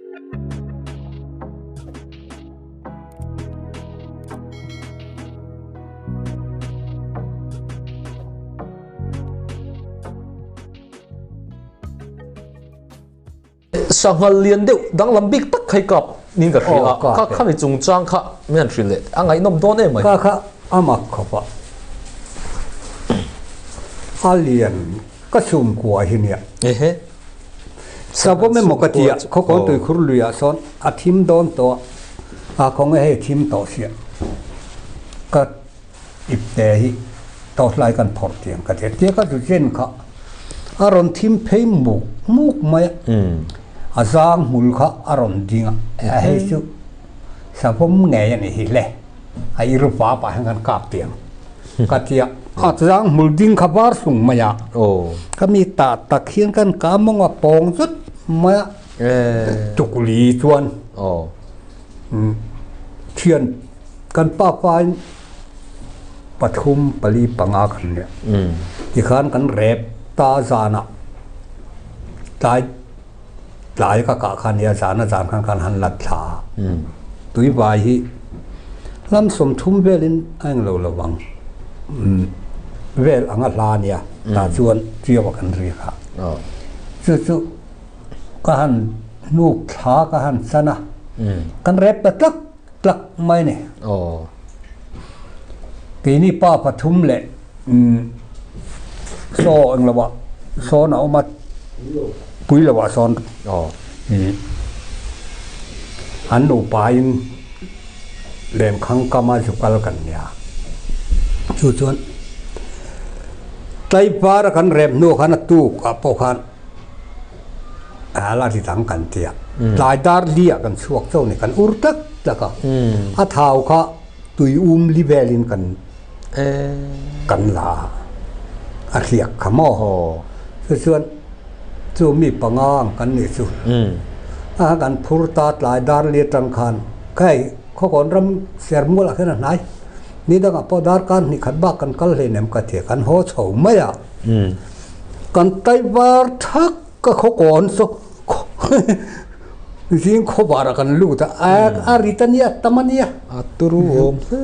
Sanghal lian deuh danglam bik tak khai kap niin ka hria a, kha khami chungchang kha min han hrilh leh a ngaihnawm dawn em mai. Kha kha a mak khawp a, a lian ka chhungkua hi nia. Ehe. Savawm emaw ka ti a, khawkawn tuikhur luiah sawn a thim dawn tawh a, a khawnge hei thim tawh sia ka ipte hi torchlight kan phawrh tiang ka ti a, tia ka zu chen kha a rawn thim phei muk muk mai a, a zang hmul kha a rawn ding a, hei chu savawm ngei a ni hi le. A ir va pah hian kan kap tiang ka ti a, a chang hmul ding kha var sung mai a, ka mi tah tak hian kan ka mawng a pawng zut mai a, tukli chuan thian kan pa pa in pathum pali panga kan nia tikhan kan rep ta zanah tlai Tlai ka kah kha nia zan a zan khan khan han lat thla a, tui vai hi hlam 30 velin a englo lo vang vel anga hla nia tah chuan chiau a kan ri kha. Chu chu ka han hnuk thla ka han chan a, kan rep ta tlak tlak mai ni. Keini pa pathum leh saw englo ah sawn a awm a, pui lo ah sawn an nupa in lemkhang kam a zu kal kan nia. Chu chuan tlaivar a kan rem hnu khan a tuk ah pawh khan A la ti dang kan ti a, tlai dar li ah kan chhuak chauh a ni, kan ur tlak tlak a, a thau kha tui um li velin kan kan la a, a hliak kha maw? Chu chuan chu mi panga ang kan nih chu, a kan phur ta tlai dar li atang khan hei khawkawn ram sermual ah khian a hnai, ni dangah pawh darkar hnih khat bak kan kal hleinem ka ti a, kan haw chho mai a. Kan taivar thak ka khaw kawn saw zing khaw varah kan lut a, a rit a nia, a tam a nia. A turu awm hle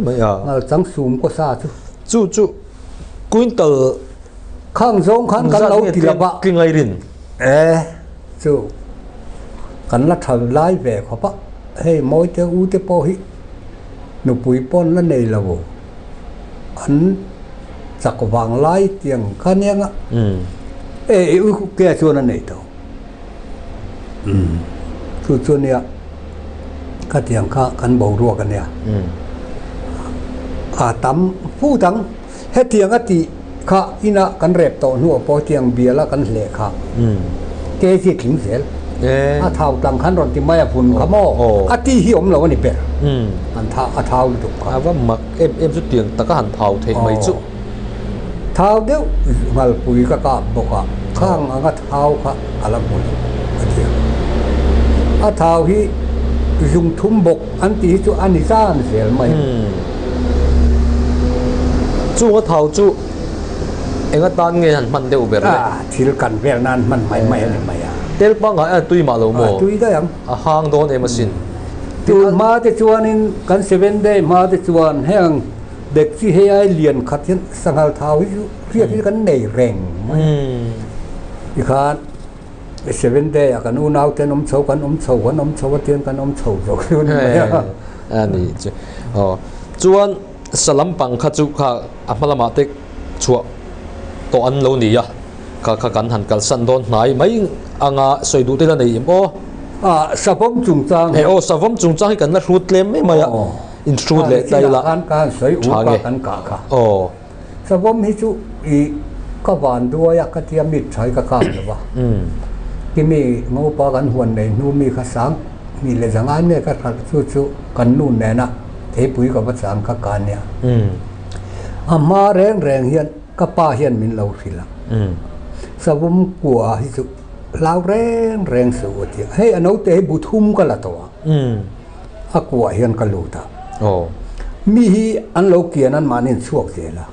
mai a. Ngal chang sum kaw sa chu. Chu chu quintal khang zawng khan kan lo ti lo va. Tling ai rin. E chu kan la tha lai ve khawp a, hei mawi te u te pawh hi nupui pawn la nei lo. An chak vang lai tiang kha nia nga e i u ke chuan a nei tawh chu chu nia khatiang kha kan boruak a nia a tam fu dang hetiang a tih kha ina kan rep tawh hnuah pawh hetiang biala kan hleh kha ke chi tling zel a thau tlang khan rawn ti mai a vun kha maw a ti hi awm lo a ni ber an tha a thau lutuk kha. A va mak em em chu tiang taka han thau theih mai chu. Thau deuh ngalpui ka kap bawk a, khang anga thau kha a la hmu lo a ti a. A thau hi zung thum bawk an tih hi chu a ni zan zel mai. Chung a thau chu eng atan nge han hman deuh ber le? Thil kan vel nan hman mai mai a ni mai a. Tel pangngai a tui mah lo maw? A tui daih ang. A hang dawn em asin. Tun hma te chuanin kan seven day hma te chuan heng dekchi hei ai lian khat hian sanghal thau hi chu hriat hi kan nei reng mai a. Tikhan seven day ah kan unau te an awm chho kan awm chho kan awm chho a tian kan awm chho zawk chu a ni mai a. A ni chu. Aw chuan sa lampang kha chu kha a hma lamah te chhuah tawh an lo ni a. Kha kha kan han kalsan dawn hnai mai anga sawi duh te la nei em aw? A, savawm chungchang hi. Aw, savawm chungchang hi kan la hrut tlem mai mai a, in hrut leh tlai la. Khan ka han sawi u ka kan kah kha. Aw. Savawm hi chu i ka van duai a ka tia mit tha hi ka kap lo va. Kimi ngopa kan huan nei hnu mi kha sang mi leh zangai nge ka hralh chu chu kan nu nena theipui ka va chang kha ka nia. A hma reng reng hian Ka pa hian min lo hrilh a, Savawm kua hi chu hlau reng reng suh u tia. Hei a naute hi bu thum ka la tawh a, a kuah hian ka lut a. Mi hi an lo kian an mahni an chhuak zel a.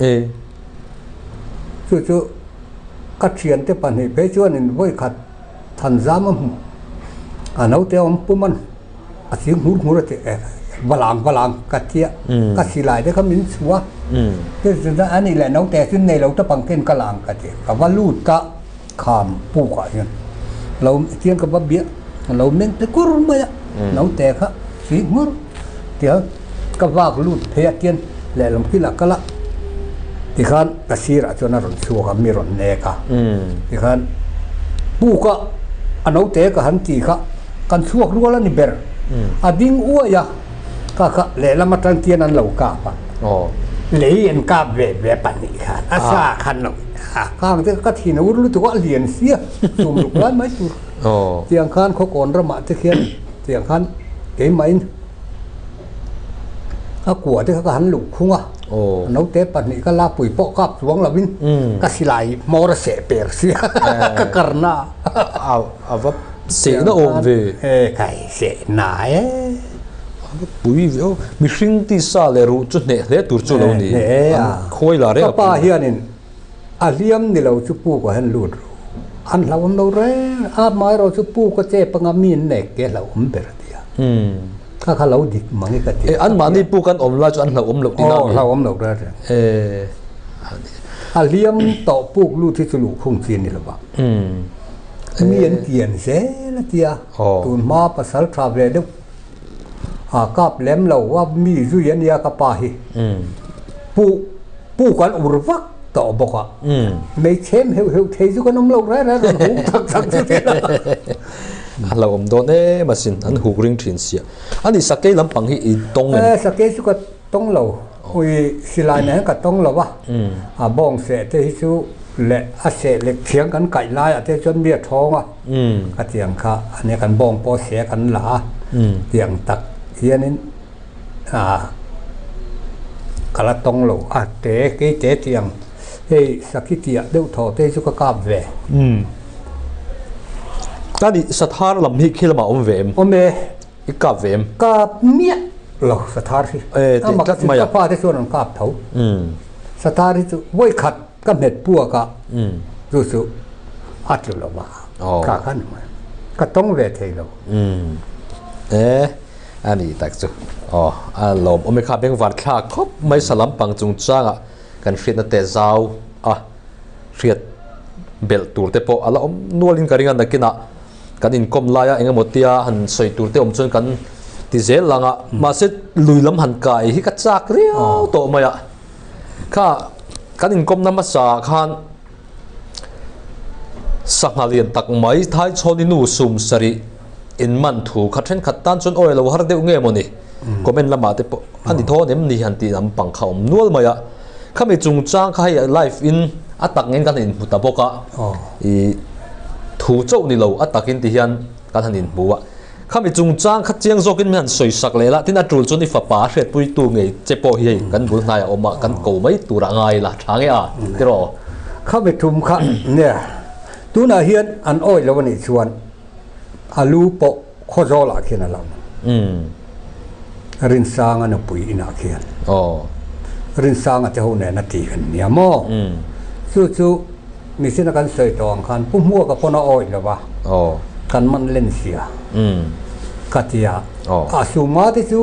Chu chu ka thiante pahnih phei chuanin vawikhat thanzam a hmu. A naute awm puman a thing hmur hmur a ti e va lang va lang ka tia ka silai te kha min chhuah a te chu a nih leh naute chu nei lo ta pang ken ka lang ka ti ka va lut a kham puk ah hian lo tiang ka va biah lo meng te kur mai a naute kha thing hmur tia ka vak lut phei a tian lehlam kil ah kal a tikhan ka sirah chuan a rawn chhuak a mi rawn nek a tikhan puk a a naute ka han ti kha kan chhuak rual a ni ber a ding uai a ka kha lehlam atang tian an lo kap a lei an kap ve ve pahnih khan a sa khan lo a khang te ka thin a ur lutuk a a lian sia chum ruk lai mai tur tiang khan khawkawn ramah te khian tiang khan keimahin A kua te kha ka han luh khung a, naute pahnih ka lapui pawh kap chuang lovin ka silai hmawr a seh per sia ka karna a. A va sehna awm ve. E kai sehna e. A va pui ve aw. Mihring tisa leh ruh chu hneh hle tur chu lo ni. An khawi la reng a pui. Ka pa hianin a hliam ni lo chu puk ah hian lut ru. An hlauhawm lo reng a, amaherawh chu puk a chep anga mi an nek te a hlauhawm ber a ti a. Kha kha lo dik mang i ka ti. E, an mahni pu kan awm lai chu an hlauhawm loh tina mi? Aw, hlauhawm loh reng reng. E. A hliam tawh puk lut hi chu luhkhung chi a ni lo va. Mi an tian zel a tia. Tun hma pasal tha ve deuh a kap lem lo a mi zui a nia ka pa hi. Pu puk an ur vak tawh bawk a. Hmeichhem heuh heuh thei chu kan awm lo reng reng rawn huk tak tak chu tia. A lo awm dawn em asin, an huk ring thin sia. A ni, sakei lampang hi i tawng em? E, sakei chu ka tawng lo. Ui, silai nen ka tawng lo a. A bawng seh te hi chu leh a seh lek thiang kan kaih laiah te chuan mi a thawng a. Ka tiang kha a nia kan bawng pawh seh kan la a. Tiang tak hianin a ka la tawng lo a. Te, kei te tiang hei sakhi tiah deuh thaw te hi chu ka kap ve. Ka nih Sathar lam hi khi lamah awm ve em? Awm e. I kap ve em? Kap miah lo Sathar hi. E tih tlat mai a. Ka pa te chuan an kap tho. Sathar hi chu vawi khat ka hmet puak a chu chu a tlu lo va kha khan ka tawng ve thei lo. E a nih tak chu. Aw a lawm awm e kha bengvar thlak khawp mai sa lampang chungchangah kan hriatna te zau a. Hriat belh tur te pawh a la awm nualin ka ring a, nakinah kan inkawm laia eng emaw tia han sawi tur te awm chuan kan ti zel lang a, mahse lui lam han kai hi ka chak riau tawh mai a, kha kan inkawmna hmasa ah khan sangha lian tak mai Thaichhawni nu sum sarih inman thu kha thenkhat tan chuan awi lo har deuh nge mawni comment lamah te pawh a ni thawn em ni han tih lampang kha a awm nual mai a. Khami chungchang kha hei live in a tak ngin kan han inhmu ta bawk a, i thu chauh ni lo a takin ti hian kan han inhmu a. Khami chungchang kha chiang zawkin min han sawi sak leh la, tin a tul chuan i fapa a hriatpuitu ngei che pawh hi hei kan bul hnaiah awm a, kan ko mai turah ngai la tha nge a tiraw? Khami thum kha nia, tunah hian an awih lo a nih chuan a lu pawh Khawzawlah khian a lang. Rinsanga nupui inah khian. Rinsanga te ho nen a ti kan nia maw? Chu chu mihring a kan sawi tawh ang khan Pu Hmuaka pawn a awih lo va, kan man len sia ka ti a. A suma te chu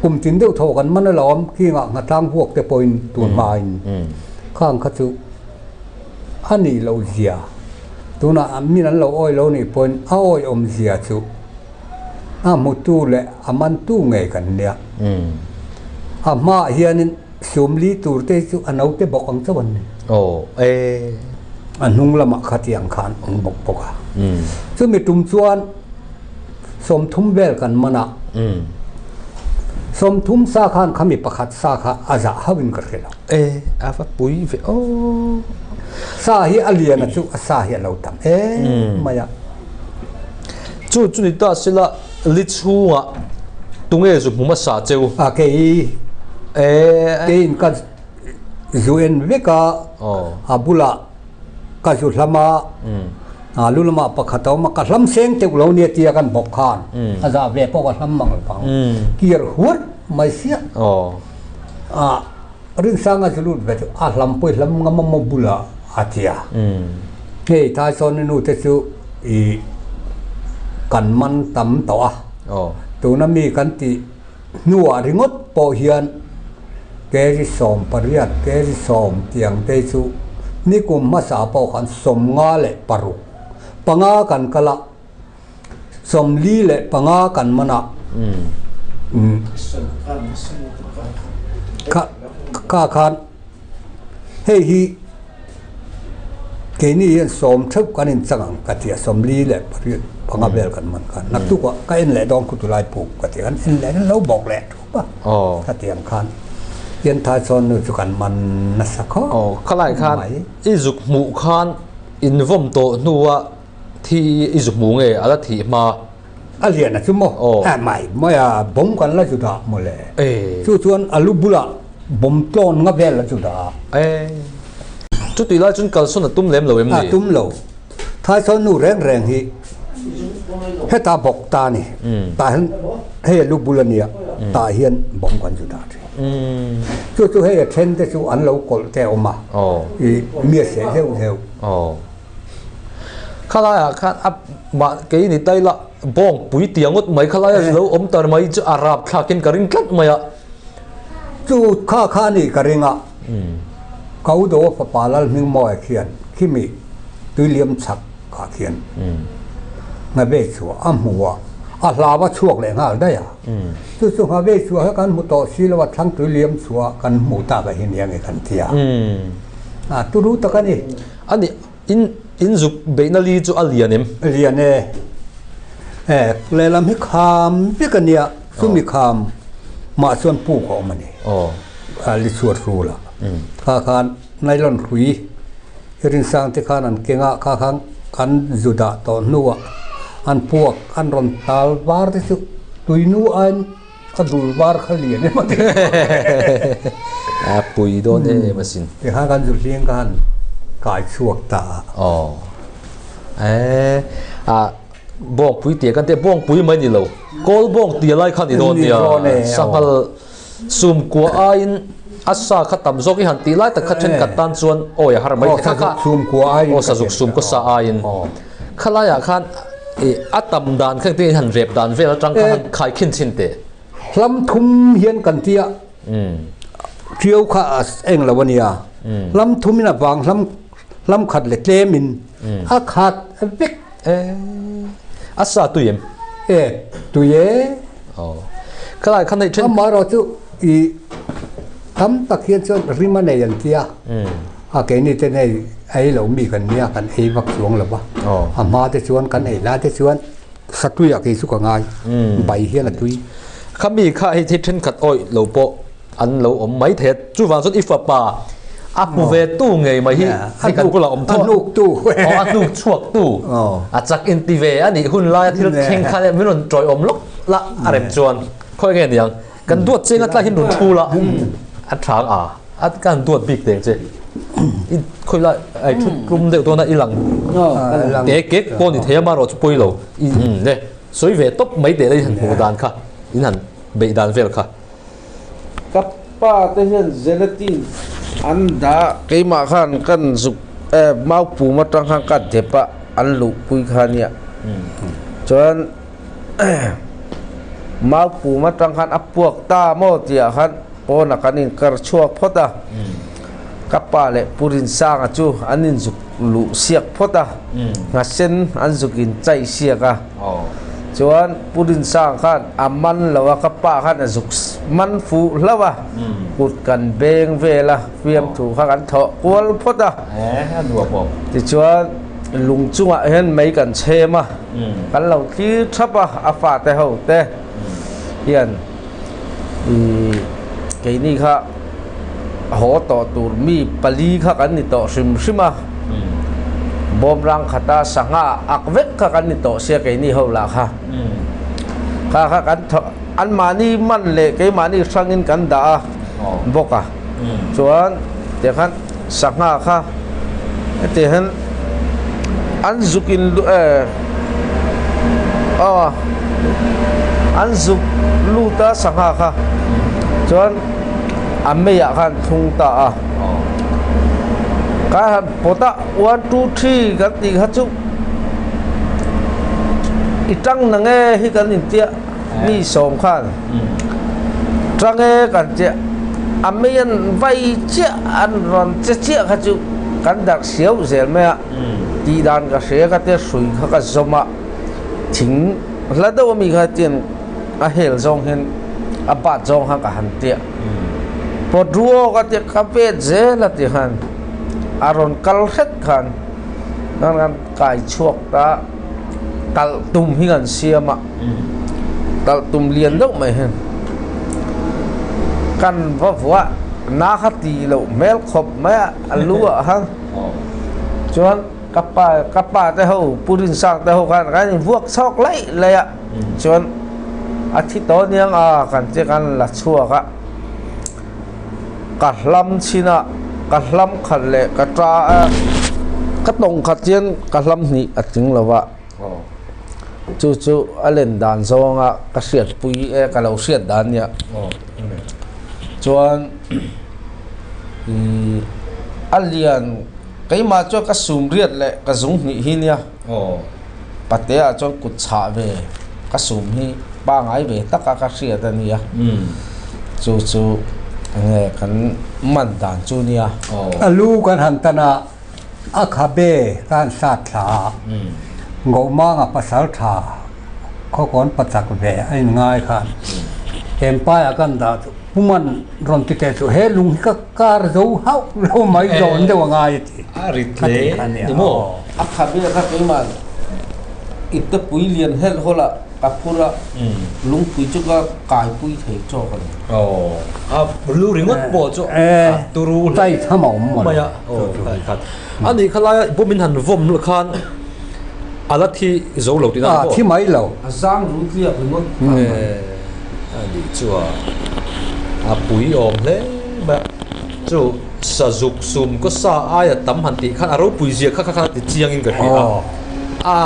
kum tin deuh thaw kan man alawm, kingah nghatlang vuak te pawhin tun hmain khang kha chu A nih loh zia, tunah min an lo awi lo nih pawhin a awi awm zia chu a hmutu leh a mantu ngei kan nia. A hmaah hianin sumli tur te hi chu a naute bawk ang chauh an ni. A hnung lamah khatiang khan awm bawk bawk a. Chumi tum chuan 30 vel kan man a, 30 sa khan khami pakhat sa kha a zah hauhin ka hre lo. E, a va pui ve aw. Sa hi a lian a chu a sa hi a lo tam em mai a. Chu chu ni ta sila li chhungah tunge zu hmu hmasa cheu? A kei E. Keiin ka zu en vek a, a bulah ka zu hlam a, a lu lamah pakhat a awm a, ka hlam seng teuh lo nia tia kan bawk khan a zah ve pawh ka hlam mang lo vang. Kir huat mai sia. A Rinsanga chu lut ve chu a hlam pawh i hlam ngam a maw bulah a ti a. Hei Thaisawn nu te chu i Kan man tam tawh a, tuna mi kan tih hnuah ringawt pawh hian kg 18, kg 10 tiang te chu nikum hmasa pawh khan 56, panga kan kal a, 45 kan man a, kha kha khan hei hi keini hian sawm theuh kan inchang ang ka ti a, 48 vel kan man khan naktuk ah ka en leh dawn khutu lai puk ka ti a, kan en leh lo bawk leh thup a khatiang khan hian Thaisawn nu chu kan man nasa khawp mai. Khalai khan i zuk hmuh khan invawm tawh hnua Thi i zu hmu nge a la thih hma? A lian a chu maw? A mai mai a, bawm kan la zu dah maw le? Chu chuan a lu bulah bawm tlawn nga vel a zu dah a. Chutih lai chuan kalsawn a tum lem lo em ni? A tum lo. Thaisawn nu reng reng hi heta bawk ta a ni. Tah hian hei a lu bul a nia, tah hian bawm kan zu dah thin. Chu chu hei a then te chu an lo kawlh te a awm a, i mi a seh zeuh zeuh. Khalaiah khan a mah kei ni taila bawng pui tia ngawt mai khalaia lo awm tar mai chu a rap thlakin ka ring tlat mai a. Chu kha kha a nih ka ring a, Kaudo fapa Lalhmingmawia khian khimi tuiliam chhak ah khian Nghavei chhuah a hmu a, a hlau a chhuak leh nghal daih a. Chu chu Nghavei chhuah hi kan hmu tawh si lo a, thlang tuiliam chhuah kan hmuh tak a hi nia nge kan ti a. A turu tak a ni. A ni, in in zuk beihna li chu a lian em? Lian e. E, lehlam hi kham vek a nia, chumi kham mah chuan puk a awm a ni. A li chhuat rul a. Kha khan nylon hrui rinsang te khan an keng a, kha khan an zu dah tawh hnuah an puak an rawn tal var te chu tuinu aiin A dul var kha lian em a ti. A pui dawn em asin. Tikhan kan zu hling kha han kai chhuak ta a. Aw. E a bawngpui tia kan tia bawngpui mai ni lo. Kawl bawng tia lai kha ni dawn nia. Sanghal sum kua aiin a sa kha tam zawk i han tih lai tak kha thenkhat tan chuan awi a har mai thei. Aw sazuk sum kua aiin. Aw sazuk sum kua sa aiin. Khalaiah khan I a tam dan kha engtin han rep dan vel atang kha han khai khin chin teh. Hlam thum hian kan tia ṭiau kha a eng lo a nia. Hlam thum in a vang hlam hlam khat leh tlem in a khat vek. E a sa tui em? E tui e. Aw khalai kha nei then. Amaherawh chu i tam tak hian chuan rim a nei an tia. A keini te nei ei lo mi kan nia kan ei vak chuang lo va, a hma te chuan kan ei lai te chuan satui ah kei chu ka ngai, bai hian a tui. Khami kha hei thil thenkhat awih lo pawh an lo awm mai thei a, chuvang chuan i fapa a hmu ve tu ngei mai hi hei kan bulah awm tho a, aw a hnuk chhuak tu a chak inti ve a nih hun laia thil thleng kha min rawn tawiawm lawk la a rem chuan khawi nge niang. Kan duat che nga tlai hin run thu la a thang a a kan duat bik teng che i khoi la ai thu tlum deuh tona i lang te ke pawh ni thei a marawh chu pawi lo i le sawi ve tawp mai teh la i han hmuh dan kha in han beih dan vel kha. Ka pa te hian gelatin an dah. Keimah khan kan zuk mau pum atang khan ka dep a an luhpui kha nia chuan Mau pum atang khan a puak ta maw tihah khan pawnah kan inkar chhuak phawt a, ka pa leh Pu Rinsanga chu an inzuk luh siak phawt a, nghasen an zuk in chaih siak a, chuan Pu Rinsanga khan a man lo a, ka pa khan a zuk man fuh hlauh a, kut kan beng vel a, fiamthu kha kan thawh kual phawt a, tichuan lung chungah hian mei kan chhem a. Kan lo thlir thap a, a fate ho te hian ih keini kha haw tawh tur mi pali kha kan ni tawh hrim hrim a, bawmrang khata sangha ak vek kha kan ni tawh sia keini ho lah kha. Kha kha kan thaw anmahni man leh keimahni hrangin kan dah a bawk a, chuan tiang khan Sangha kha heti hian an zuk in eh aw an zuk lut a sangha kha chuan a meiah khan thlung ta a ka han pawt a one two three kan tih kha chu. I tang na nge hi kan intia mi sawm khan tang e kan tia a mei an vai chiah an rawn che chiah kha chu kan darh siau zel mai a tih dan ka hria ka tia hrui kha ka zawm a thing hla deuh ami kha tian a hel zawng hian a bat zawng kha ka han tia pawt ruo ka tia ka vet zel a ti khan a rawn kal hret khan kan kai chhuak ta. Talh tum hi kan siam a, talh tum lian deuh mai hian kan va vuah na kha ti loh hmel khawp mai a, a lu ah khan chuan ka pa ka pa te ho Pu Rinsang te ho khan kan invuak chhawk laih laih a, chuan a thi tawh aniang a kan che kan la chhuak a, ka hlam chhin a, ka hlam khat leh ka ta a, ka tawng khat hian ka hlam hnih a tling lo va, chu chu a len dan zawnga ka hriat pui e ka lo hriat dan nia chuan ih a lian keimah chuan ka sum riat leh ka zung hnih hi nia patea chuan kut chhah ve ka sum hi pangai ve taka ka hriat a nia chu chu enge kan man dan chu nia. A lu kan han tan a, a khabe ka han sat thla a, Ngohmanga pasal tha khawkawn pachak ve a inngai khan Empire kan dah chu Puman rawn ti teh chu he lung hi ka kar zo hauh lo mai zawn deuh a ngai a ti. A rit hle ni maw? A khabe kha keimah ipte pui lian helh hawlh a ka phur a, lungpui chu ka kaipui thei tawk a ni. Aw, a lu ringawt pawh chu a turu hle mai a. A nih kha laia bawm in han vawm khan a la thi zo lo tihna a thi mai lo. A zang ru tliak ringawt a nih chu a a pui awm hle mai a. Chu sazuk sum kaw sa aia tam han tih khan a ropui zia kha kha khan a ti chiang in ka hria a. A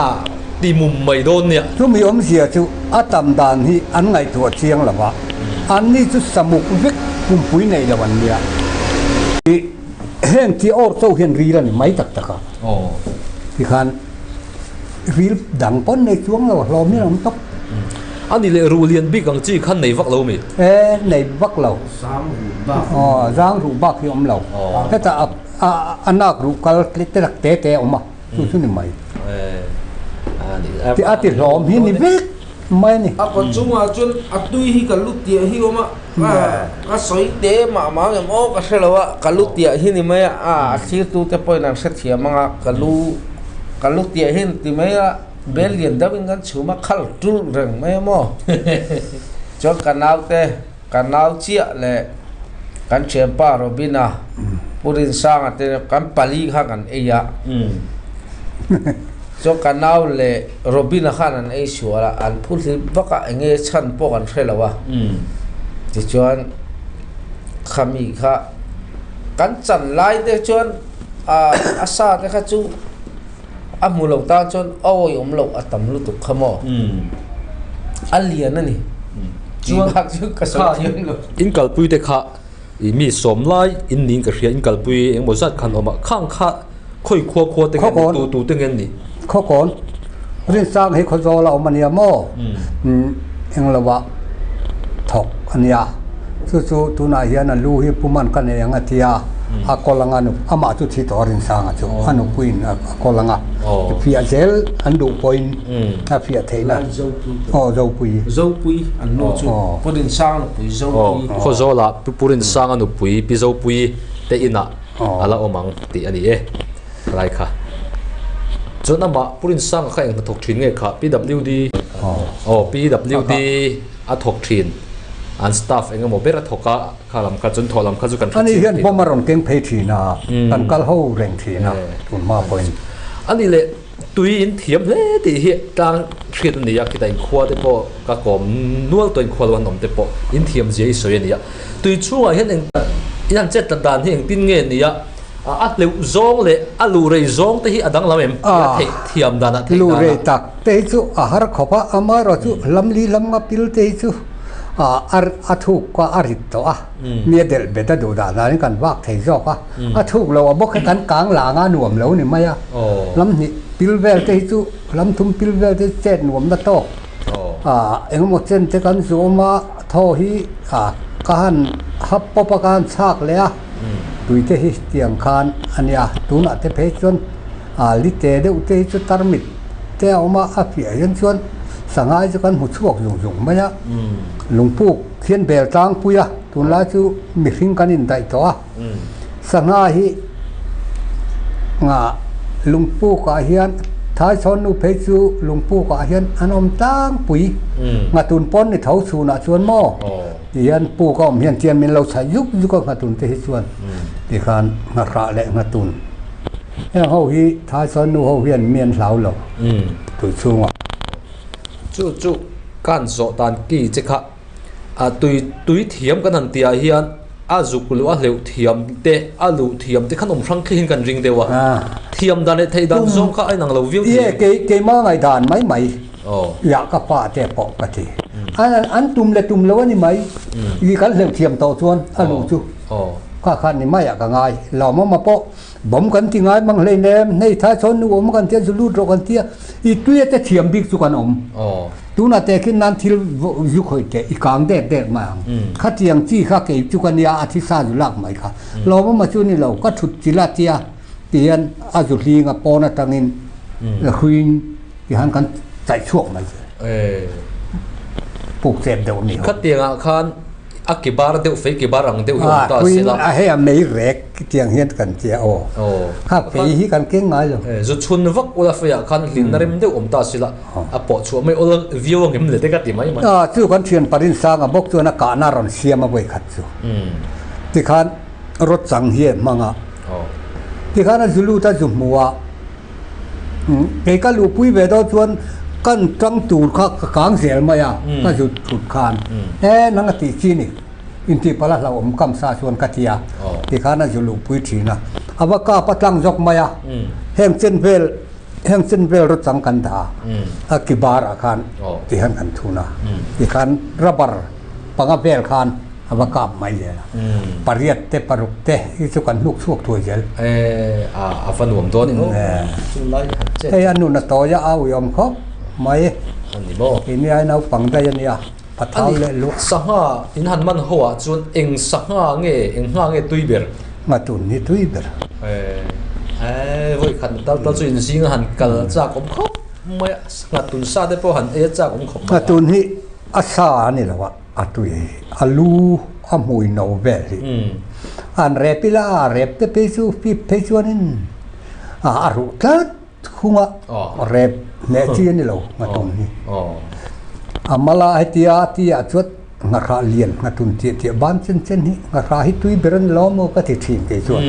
ti mum mai dawn nia. Chumi awmzia chu a tam dan hi an ngaihtuah chiang lo va, anni chu samuk vek pumpui nei lo an nia. Heng tih awr cho hian ril a ni mai tak tak a, tikhan ril dang pawn nei chuang lo a hlawm hian a awm tawp. A ni leh ruh lian bik ang chi khan nei vak lo mi? E, nei vak lo. Zang ruh bak. Aw, zang ruh bak hi a awm lo. Hetah a nak ruh kal te tak te te a awm a, chu chu ni mai. Tih a ti hlawm hi ni vek mai a ni. A kawt chungah chuan a tui hi ka lu tiah hi a awm a. Ka sawi te mah mah ngem aw ka hre lo a, ka lu tiah hi ni mai a, a thlir tu te pawhin an hrethiam ang a, ka lu ka lu tiah hi an ti mai a, bel lian deuh in kan chhum a, khal tul reng mai a maw. Chuan ka nau te, ka nau chiah leh kan thianpa Robina, Pu Rinsanga te kan pali kha kan ei a, chuan ka nau leh Robina khan an ei sual a, an phu hlip vak a, eng nge chhan pawh kan hre lo a. Tichuan khami kha kan chan lai te chuan a sa te kha chu a hmu lo tan chuan awi awm loh a tam lutuk kha maw. A lian a ni. Chuan chu ka sawi thiam lo. In kalpui te kha i mi sawm lai in niin ka hria, in kalpui engemaw zat khan awm a, khang kha Khawi khua khua te nge ni, tu tu te nge ni? Khawkawn, Rinsang hi Khawzawl a awm a nia maw? Englo ah thawk a nia. Chu chu tunah hian a lu hi Puman ka nei ang a ti a, a kawl anga nu, amah chu thi tawh Rinsanga chu, a nupuiin a kawl anga fiah zel an duh pawhin a fiah theihna. Aw Zopui. Zopui an nu chu Pu Rinsanga nupui Zopui. Khawzawlah Pu Rinsanga nupui Pi Zopui te inah a la awm ang tih a ni e lai kha. Chuan amah Pu Rinsanga kha eng hnathawk thin nge kha PWD aw PWD a thawk thin an staff eng emaw ber a thawk a kha lam kha chuan thawh lam kha chu kan hre chiang thin. Ani hian bomb a rawn keng phei thin a kan kal ho reng thin a tun hma pawhin. A ni leh tui in thiam hle tih hi tlang hriat a ni a khitah inkhua te pawh ka kawm nual tawh inkhua lo an awm te pawh in thiam zia i sawi a ni a. Tui chhungah hian eng in han chet tlat dan hi engtin nge ni a, a hleuh zawng leh a luh rei zawng te hi a danglam em? A theih thiam dan ah theih dan ah. Luh rei tak te hi chu a har khawp a, amaherawh chu lam li lam nga pil te hi chu a thuk kha a rit tawh a, mi a delh bet a duh dan danin kan vak thei zawk a, a thuk lo a bawk hi kan kang lang a nuam lo ni mai a, lam hnih. Pil vel te hi chu lam thum pil vel te chet nuam na tawk ah engemaw chen te kan zawm a thaw hi ah ka han hap pawp a ka han chhak leh a tui te hi tiang khan a nia tunah te phei chuan ah lite deuh te hi chu tarmit te a awm a a piah hian chuan sangai chu kan hmu chhuak zung zung mai a lungpuk hian bel tlangpui a tunlai chu mihring kan indaih tawh a. Sangha hi ngah lungpukah hian Thaichhawn nu phei chu lungpukah hian an awm tlangpui. Nghatun pawn ni tho chhunah chuan maw ti hian puk a awm hian chian min lo chhaih zuk zuk a nghatun te hi chuan tikhan nghahrah leh nghatun heng ho hi Thaichhawn nu ho hian mi an hlau lo tui chhungah. Chu chu kan zawh dan ki che kha. A tui tui thiam kan han tihah hian a zuk luh a hleuh thiam te a luh thiam te khan awm hrang thlihin kan ring deuh a. Thiam dan leh theih dan zawng kha a inang lo viau thei. Ie kei keimah ngaihdan mai mai ia ka pa te pawh ka ti. An tum leh tum lo a ni mai. I kan hleuh thiam tawh chuan a luh chu kha khan ni maiah ka ngai. Lawmawma pawh bawm kan ti ngai mang hleinem, hei thai chhawn nu awm kan tia zu lut rawh kan tia, i tuia te thiam bik chu kan awm. Tunah teh khin nan thil zu khawih teh i kang dek dek mai ang. Khatiang chi kha kei chu ka nia a thisa zu lak mai kha. Lawmawma chu ni lo, ka thut chi la tia ti hian a zu hling a pawn atangin hruiin ti han kan chaih chhuak mai chu. Puk chep deuh a ni ho. Khatiangah khan A ki bar deuh fei ki bar ang deuh hi awm ta se la. A hei a mei rek tiang hian kan tia aw. Kha fei hi kan keng ngai lo. Zu chhun vak ula fei ah khan hlinna rem deuh awm ta se la. A pawh chhuah mai awl viau ang em le te ka ti mai mai. Chu kan thian parin sanga bawk chuan a kahna rawn siam a vawi khat chu. Tikhan rawt chang hi a hmang a. Tikhan a zu lut a zu hmu a. Kei ka luhpui ve dawn chuan kan tang tur kha ka kang zel mai a, ka zut thut khan e nang a tih chi ni intih palh a hlauhawm kam sa chuan ka ti a, tikhan a zu luhpui thin a, a va kap a tlang zawk mai a, heng chen vel heng chen vel rawt chang kan dah a, a ki bar ah khan tihian kan thun a, tikhan rubber panga vel khan. A va kap mai zel a. Pariat te paruk te hi chu kan hnuk chhuak thuai zel. E a a va nuam dawn in aw. Chulai han chet. Hei a nun a tawi a a uiawm khawp mai. A ni maw? Keini ai naupang daih a nia. Pathau leh luah. Sangha in han man ho ah chuan eng sangha nge eng ngha nge tui ber? Ngatun hi tui ber. E e vawi khat tal tal chu inzing a han kal chak awm khawp mai a. Ngatun sa te pawh han ei a chak awm khawp mai a. Ngatun hi a sa a ni lo a. A tui a lu a hmui no vel hi an rep ila a rep te phei chu fip phei chuanin a ruh tlat khung a rep hneh chi a ni lo nghatun hi a mala hetia a ti ah chuan nghahrah lian nghatun chiah chiah ban chen chen hi nghahrah hi tui ber a ni lo maw ka ti thin kei chuan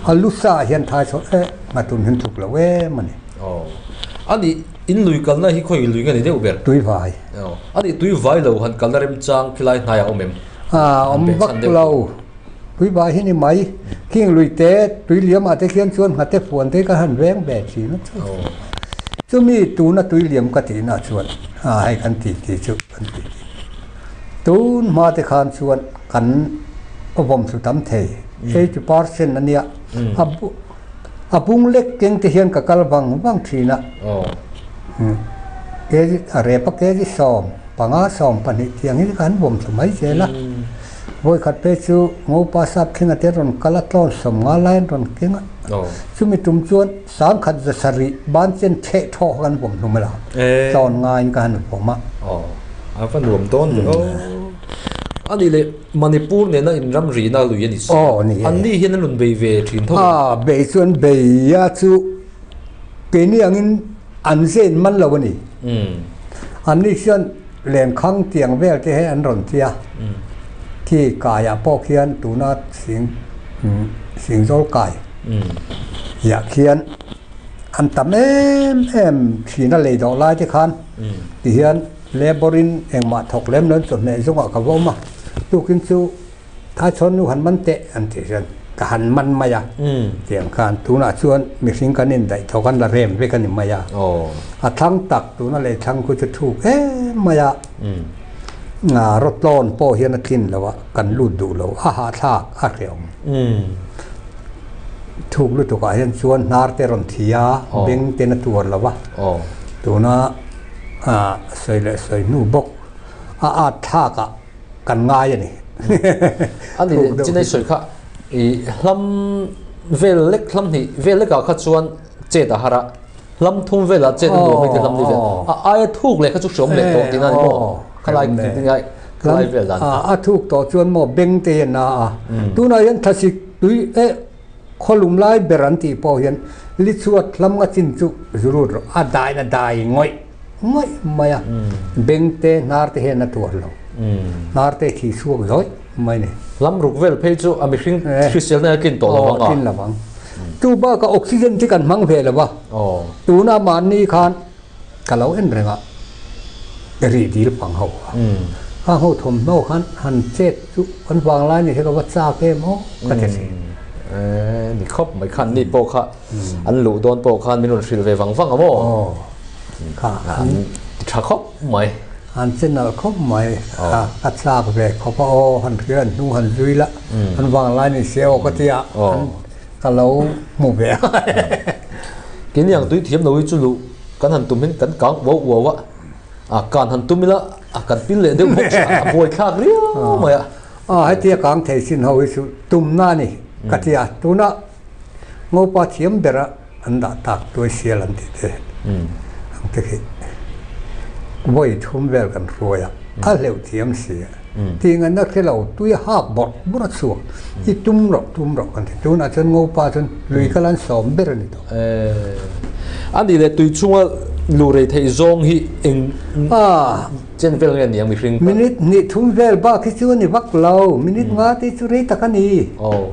a lu sa ah hian thai chhuah eh nghatun hi an tluk lo em a ni. In lui kalna hi khawi lui nge ni deuh ber? Tui vai. A nih tui vai lo han kalna remchang khilai hnaiah awm em? A awm vak lo. Tui vai hi ni mai. Khing lui te tui liam ah te khian chuan nghate fuan te ka han veng ve thin a chu. Chumi tuna tui liam ka tih na chuan a hei kan ti ti chu kan ti ti. Tun hma te khan chuan kan vawm thlu tam thei 80% a nia. A bung lek keng te hian ka kal vang vang thin a. Kg a rep a kg 15 12 tiang hi ka han vawm thla mai zel a. Vawi khat phei chu Ngopa sap thlenga te rawn kal a tlawn 50 lai an rawn keng a. Chumi tum chuan 10,000 sarih ban chen theh thawh kha kan vawm hlum a la. Tlawn ngaiin ka han vawm a. A va nuam dawn ve aw. A nih leh. Manipur nena inram rihna lui a ni si. Aw ni e. Anni hian an rawn bei ve thin tho em? A bei chu an bei a chu keini angin an zen man lo a ni. Anni chuan lenkhang tiang vel te hi an rawn ti a. Khi kaiah pawh khian tuna sing singzawl kai hiah khian an tam em em thin a lei dawh lai te khan tihian Labour in engmah thawk lem lo in chawhmeh zungah ka va awm a, tukin chu Thaichhawn nu han man teh an tih chuan ka han man mai a, tiang khan tunah chuan mihring kan indaih thawk an la rem vek a ni mai a, a thlang tak tuna lei thlang khu chu thuk em mai a, rawtlawn pawh hian a tlin lo a, kan lut duh lo, a hahthlak a hrehawm. Thuk lutukah hian chuan hnar te rawn thi a, beng ten a tuar lo va, tuna sawi leh sawi hnu bawk a at thlakah kan ngai a ni. A ni leh chinai sawi kha i hlam vel lek hlam hnih vel lekah kha chuan chet a har a, hlam thum velah chet a nuam hei te hlam ni vel a aia thuk leh kha chu hreawm leh tawh tihna a ni maw? Khalai khalai vel dan kha. A thuk tawh chuan maw beng te hian a a, tunah hian thlasik tui eh Khawlum lai ber an tih pawh hian li chhuat hlam nga chin chu zurut rawh a dain a dai ngawih ngawih mai a, beng te hnar te hian a tuar lo, hnar te thi chhuak zawih mai ni. Hlam ruk vel phei chu a mihring hriselna hi a tlin tawh lo vang a. Aw, tlin lo vang. Chu bakah oxygen khi kan hmang ve lo va, tuna mahni khan Ka lo en reng a, rih dil pang ho a. Ka ho thawmhnaw khan han chet chu kan vanglai ni hi ka va chak em aw ka ti thin. Ni khawp mai khan ni pawh kha an luh dawn pawh khan min rawn hrilh ve vang vang a maw? Aw kha an ti tha khawp mai. An che nalh khawp mai a, ka chak ve khawp a aw han hria an hnung han zui la an vanglai ni se aw ka ti a, ka lo hmu ve a. Keini ang tui thiam lo hi chu luh kan han tum hin kan kang uau uau a, a kan han tum ila a kan pil leh deuh bawk a, a buai thlak riau mai a. A hetia kang thei chin ho hi chu tumna a ni ka ti a, tuna ngopa thiam bera an dah tak tuai sial an tih te ang te khi vawi thum vel kan hruai a, a hleuh thiam si a, tih ngaihna hre lo tui a hak bawrh bawrh a chhuak i tum rawh tum rawh kan ti, tunah chuan ngopa chuan lui kal an sawm ber a ni tawh. A nih leh tui chunga luh rei theih zawng hi eng chen vel nge niang mihring tan? Minute hnih thum vel bak hi chu a ni vak lo, minute nga te chu rei tak a ni. Aw,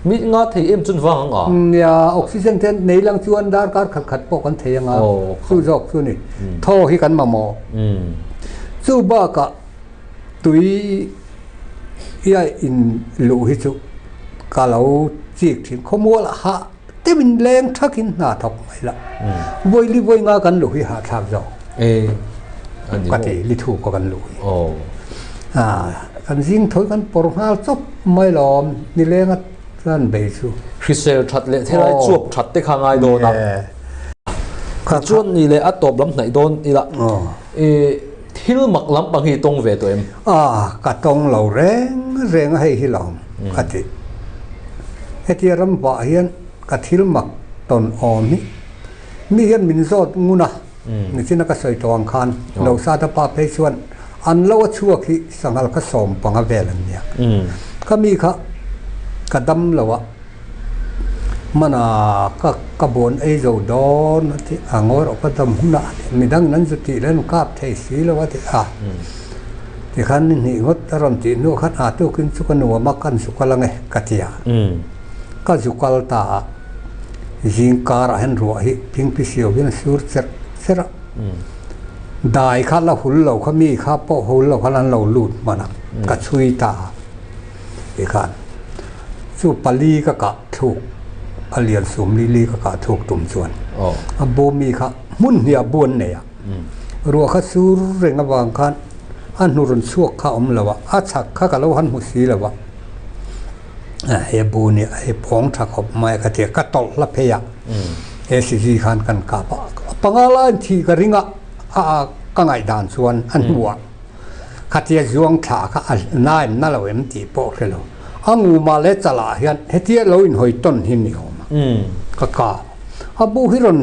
minute nga thei em chun vang ang a? Nia, oxygen te nei lang chuan darkar khat khat pawh kan thei ang a, chu zawk chu ni. Thaw hi kan mamawh. Chu bakah tui ia in luh hi chu ka lo chik thin, khawmual a hah. Teuhin leng thakin hna thawk mai la. Vawi li vawi nga kan luh hi hahthlak zawk. Ka ti li thu pawh kan luh hi. Kan zing thawi kan pawr nghal chawp mai lawm ni lenga chuan bei chu. Hrisel that leh thelai chuap that te kha ngai dawn a. Tichuan ni leh a tawp lam hnaih dawn ila thil mak lampang hi i tawng ve tawh em? Ka tawng lo reng reng a hei hi lawm ka ti. Hetia ram vah hian ka thil mak tawn awm hi mi hian min zawt ngun a, nichina ka sawi tawh ang khan Losata pa phei chuan an lo a chhuak hi sanghal kha sawm panga vel an nia. Ka mi kha ka dam lo a, hmana ka ka buan ei zo dawn a ti a, ngawi rawh ka dam hunah a ti, midangin an zu tih leh an kap thei si lo a ti a. Tikhan ni hnih ngawt a rawn tih hnuah khan a tukin chu ka nuam a, kan zu kal ange ka ti a. Ka zu kal ta a, zing karah hian ruah hi phingphi siau hian a sur cherh cherh a. Dai kha la hul lo kha mi kha pawh hul lo khan an lo lut hman a, ka chhui ta a. Tikhan chu pali ka kah thluk, a lian sum li li ka kah thluk tum chuan a bu mi kha hmun hnih ah bu an nei a. Ruah kha sur reng avang khan a hnu rawn chhuak kha a awm lo a, a chhak kha ka lo han hmu si lo a, he bu nia hei pawng tha khawp mai a ka ti a, ka tawlh hla phei a, he sizi khan kan kap a, panga laiin thih ka ring a, a ka ngaihdan chuan a hnuah khatia zuang thla kha a nain na lo em tih pawh hre lo, a ngumah leh chalah hian hetia lo inhawi tawn hi ni awm a, ka kap a bu hi rawn.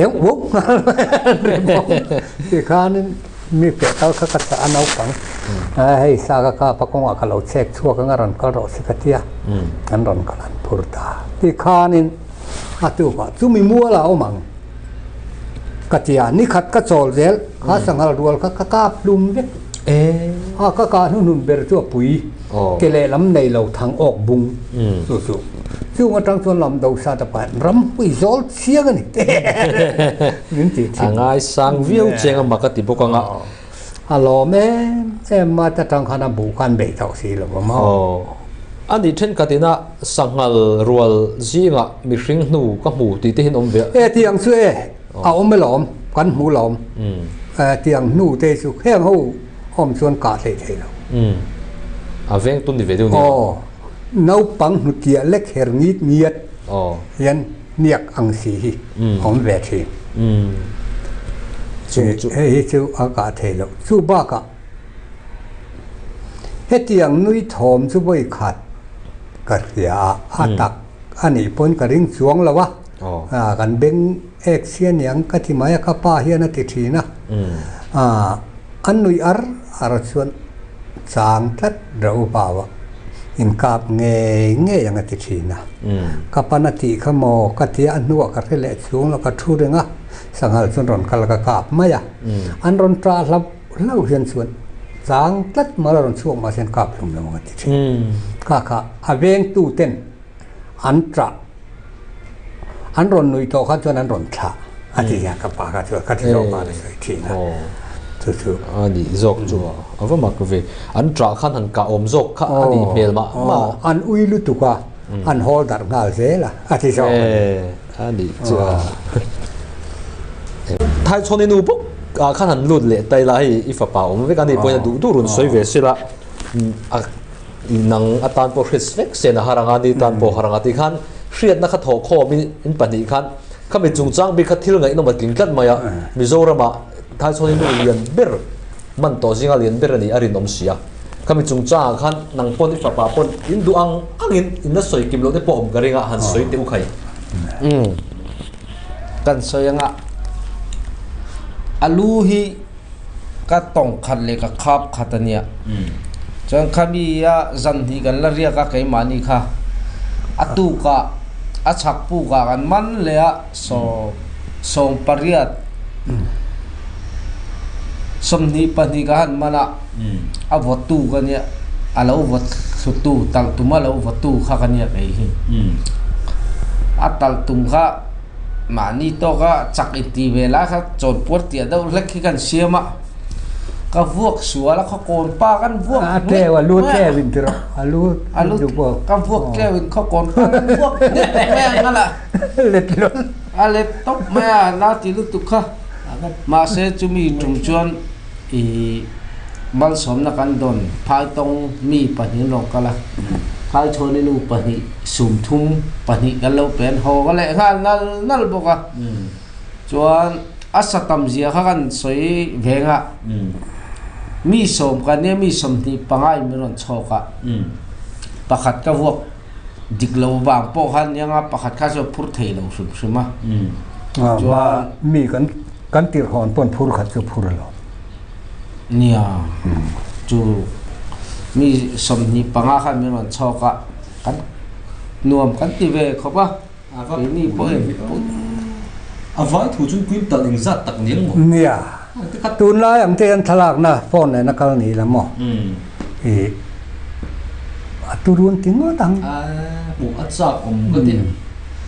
Eng uau nghal ringawt tikhanin mi feh kal kha ka chah a naupang hei sa ka kap a kawngah ka lo chek chhuak anga rawn kal rawh se ka tia an rawn kal an phur ta tikhanin a tukah chumi mual a awm ang ka tia nikhat ka chawl zel kha sanghal rual kha ka kap hlum vek a ka kah hnuhnun ber chu a pui ke lehlam nei lo thang awk bung chu chu. Chung atang chuan lam do sa ta pahin ram pui zawl chiang a ni min tih thin. A ngaisang viau cheng a mak a ti bawk ang a. A lawm em em a ta tang khan a buh khan beih tawh si lo a maw. Aw. A nih thenkhat ina sanghal rual zingah mihring hnu ka hmu tih te hian awm ve a. E tiang chu e a awm alawm kan hmu lawm. E tiang hnu te chu heng ho awm chuan kah theih theih lo. A veng tun ni ve deuh nia. Aw. Naupang hnutiah lek her ngit ngiat hian hniak ang si hi a awm ve thin. Hei hi chu a kah thei loh. Chu bakah hetiang nui thawm chu vawi khat ka hria a, a tak a nih pawn ka ring chuang lo a, kan beng ek chhia niang ka ti mai a, ka pa hian a ti thin a, an nuih ar ar chuan Chang tlat reuh vau a, inkap ngei ngei ang a ti thin a. Ka pan a tih kha maw ka tia a hnuah ka hre leh chhung lo ka thu reng a, sanghal chuan rawn kal ka kap mai a. An rawn ṭah hlauh hlauh hian chuan chang tlat mal a rawn chhuak mahse an kap hlum lo ang a ti thin. Kha kha a vengtu ten an ṭah an rawn nuih tawh kha chuan an rawn thlah a ti hian ka pa kha chuan ka ti zawk khan a sawi thin a chu chu a nih zawk chu a va mak ve an ṭah khan han kah awm zawk kha a nih hmel mah mah an ui lutuk a an hawl darh nghal zel a a ti zawk a nih chu a Thaichhawni nu bawk ah khan han lut leh ta ila hei i fapa awm vek a ni pawhin a duh duh rawn sawi ve sela a Nang atan pawh hriat vek sen a har anga, ni tan pawh har anga tih khan hriatna kha thawh khawm in in pahnih khan khami chungchang bik kha thil ngaihnawm a tling tlat mai a, Mizorama Thaichhawni nu lian ber man tawh zinga lian ber a nih a rinawm si a, khami chungchangah khan nang pawn i fapa pawn in duh ang angin in la sawi kim loh te pawh awm ka ring a, han sawi teh u khai. Umm kan sawi anga a lu hi. Ka tawng khat leh ka khap khat a nia. Chuan khami a zan hnih kan la riak a keimahni kha a tukah a chhak pukah kan man leh a sawm sawm pariat 22 ka han man a a vawtu ka nia a lo vaw thlutu talh tum a lo vawtu kha ka nia kei hi a talh tum kha. Mahni tawka chak inti ve lai kha chawnpuar tiah deuh hlek hi kan siam a, ka vuak sual a, khawkawn pa kan vuak A tleu, a lu tleu in ti rawh, a lu a lu ka vuak tleu in khawkawn pa kan vuak hnep mai a ngala let lo a let tawp mai a, na ti lutuk kha. Mahse chumi tum chuan i malsawmna kan dawn Phaitawng mi pahnih an rawn kal a, Phaichhawni nu pahnih sumthum pahnih kan lo pen haw ka leh nghal nal nal bawk a. Chuan a sa tam zia kha kan sawi veng a, mi sawm kan nia mi 25 in min rawn chhawk a, pakhat ka vuak dik lo vang pawh khan nia nga pakhat kha chu a phur thei lo hrim hrim a. Chuan mi kan kan tirhawn pawn phur khat chu phur a lo. Nia, chu mi 25 khan min rawn chhawk a, kan nuam kan ti ve khawp a, keini pawhin A vai thu chu quintal engzat tak niang maw? Nia, tunlai ang te hian thlalakna phone nen a kal ni la maw? Ih, a turun ti ngawt ang. A hmuh a chak awm ka ti.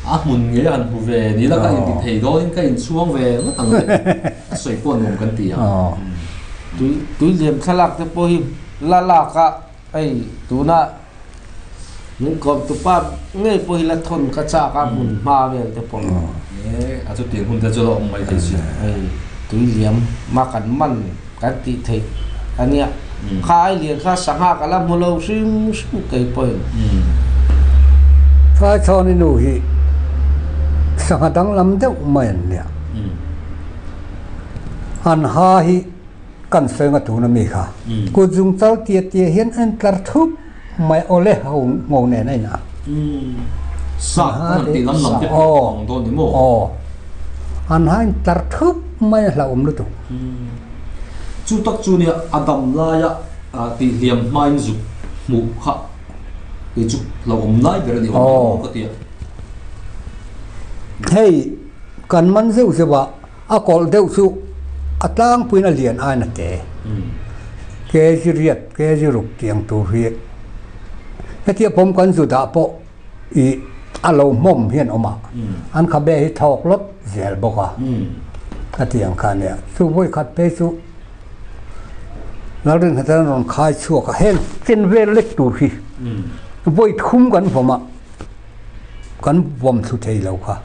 A hmun ngei a han hmu ve ni la ka inti thei dawnin ka inchhuang ve ngawt ang le. A sawi pawh nuam kan ti ang. Tui tui liam thlalak te pawh hi la lak a, hei tuna min kawm tupa ngei pawh hi la thawn ka chak a hmun hma vel te pawh. E a chutiang hun te chu la awm mai thei si. Hei tui liam ma kan man kan tih theih a nia. Kha ai lian kha sangha ka la hmu lo hrim hrim kei pawhin. Thaichhawni nu hi sangha danglam deuh mai an nia. An ha hi kan sawi nga tuna mi kha kut zung chal tia tia hian a intlar thup mai awle ho ngo nen a inah. Sap kan han tih lam lam te pawh ang dawn ni maw? Aw, an ha intlar thup mai a hlauhawm lutuk. Chu tak chu nia a dam laia tih hliam hmain zuk hmuh kha kei chu hlauhawm lai ber a ni awm maw ka ti a. Hei. Kan man zeuh zeuh a, a kawlh deuh chu a tlangpuiin a lian aiin a te. Kg riat, kg ruk tiang tur hi hetia pawm kan zu dah pawh ih a lo hmawm hian awm a, an khabe hi thawk lawt zel bawk a, a tiang kha a nia. Chu vawikhat phei chu Lalringhatan an rawn khai chhuak a, heng chen vel lek tur hi vawi thum kan vawm a. Kan bawm thlu thei lo kha.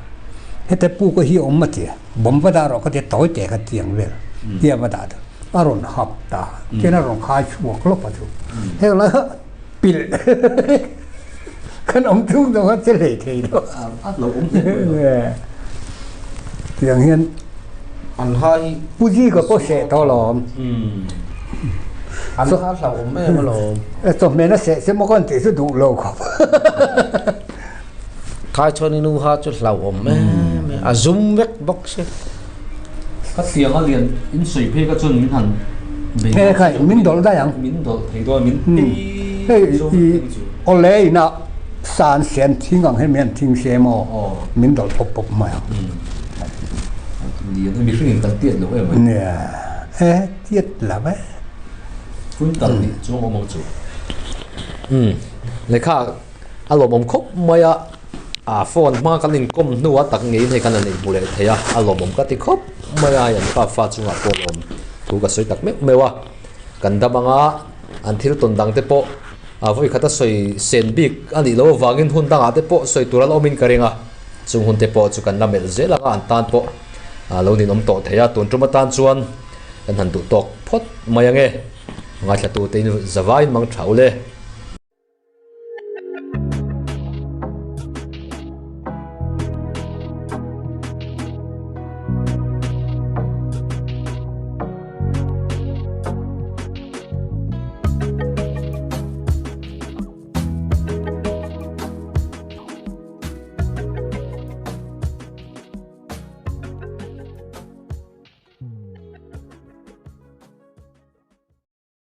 Heta pu ka hi awm a ti a, bawm va dah rawh ka ti a, tawi teh ka ti ang vel tia va dah chu a rawn hap ta, chuan a rawn khai chhuak lawp a chu. Heng lai kha pilh. Kan awm chung zawng a che hlei thei lo. A lo awm hle mai lo. Tiang hian an ha hi Pu Zika pawh seh tawh alawm. An ha hlauhawm em alawm. Chawhmehna seh se maw ka han tih chu duh lo khawp. Thaichhawni nu ha chu hlauhawm em em a zum vek bawk si. Ka tiang a lian in sawi phei ka chuan min han bei He khai min dawlh daih ang. Min dawlh thei dawn min Hei i awle ina san sen thing ang hian min han thing se maw min dawlh pawp pawp mai ang. Lian hi mihring in kan tiat lo em mai. Nia e tiat lo e. Quintal nih chuang awm ang chu. Umm lehkha a lawmawm khawp mai a. A phone hma kan inkawm hnu a tak ngeiin hei kan la neih hmu leh thei a, a lawmawm ka ti khawp mai a, hei an pa fa chungah pawh lawm thu ka sawi tak meuh meuh a, kan dam anga an thil tawn dang te pawh a vawi khata sawi sen bik a nih loh avangin hun dangah te pawh sawi tur a la awmin ka ring a, chung hun te pawh chu kan la melh zel anga an tan pawh a lo ninawm tawh thei a, tun tum atan chuan kan han duh tawk phawt mai ange, ngaithla tute in zavaiin mang tha ule.